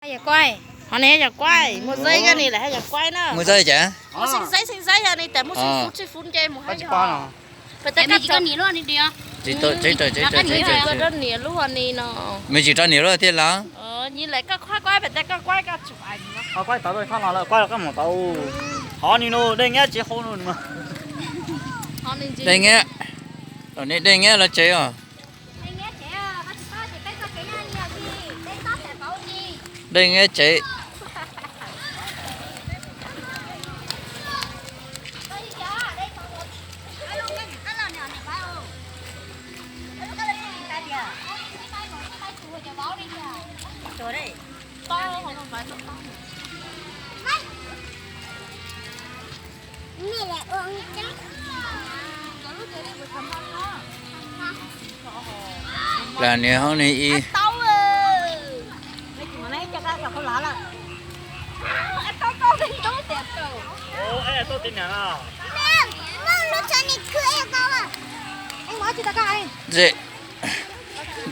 Yog kuaib, ho ne yog kuaib, muaj zeb yog ni lawm haj yog kuaib na. Muaj zeb cas? Muaj xeeb zeb, xeeb zeb yog ni tas muaj xeeb fuv tsis fuv nce mus haj yog. Pem tes koj niam luaj ni. Tsis tau, tsis tau, tsis tau, tsis tau. Rau niam luaj ni no. Me tsis rau niam luaj thiab los? Nyi lawm koj kuaib kuaib pem tes koj kuaib koj tsuam. Kuaib tau lawm, kuaib los koj mus tau. Ho ni no dej nyab tsev hau no. Dej nyab, dej nyab los tsev os. Dej nyab tsev. Plas niag hauv ni ib.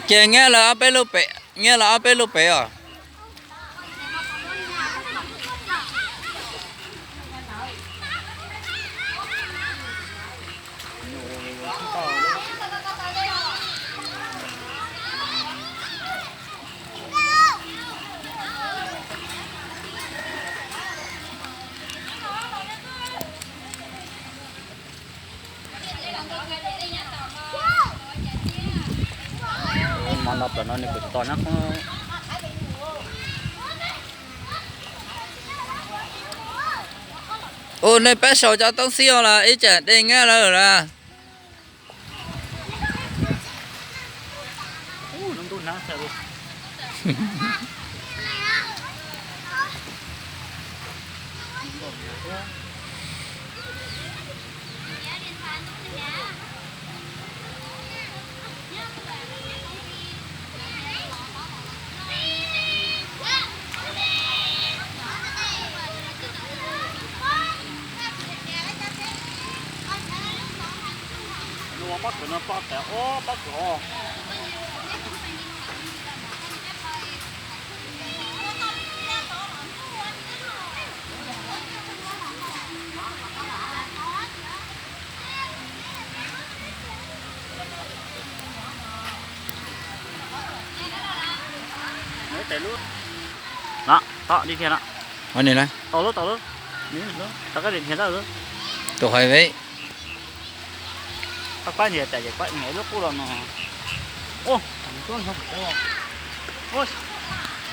Ces nyab los ob peb lub pem, nyab los ob peb lub pem os. Mov no plaws no nws kuj tsis tau nyob qhov. Ua nej pab sau cov toob xib os los ib tsam dej nyab lawm los. Pob kws no pob tas ob pob kws os. Ov, tau lub, tau lub. Rov qab dhia tau lub. Tus hais ve. Koj kuaib ntiag tas ces kuaib ntiag lub qub los no. Ua, ua,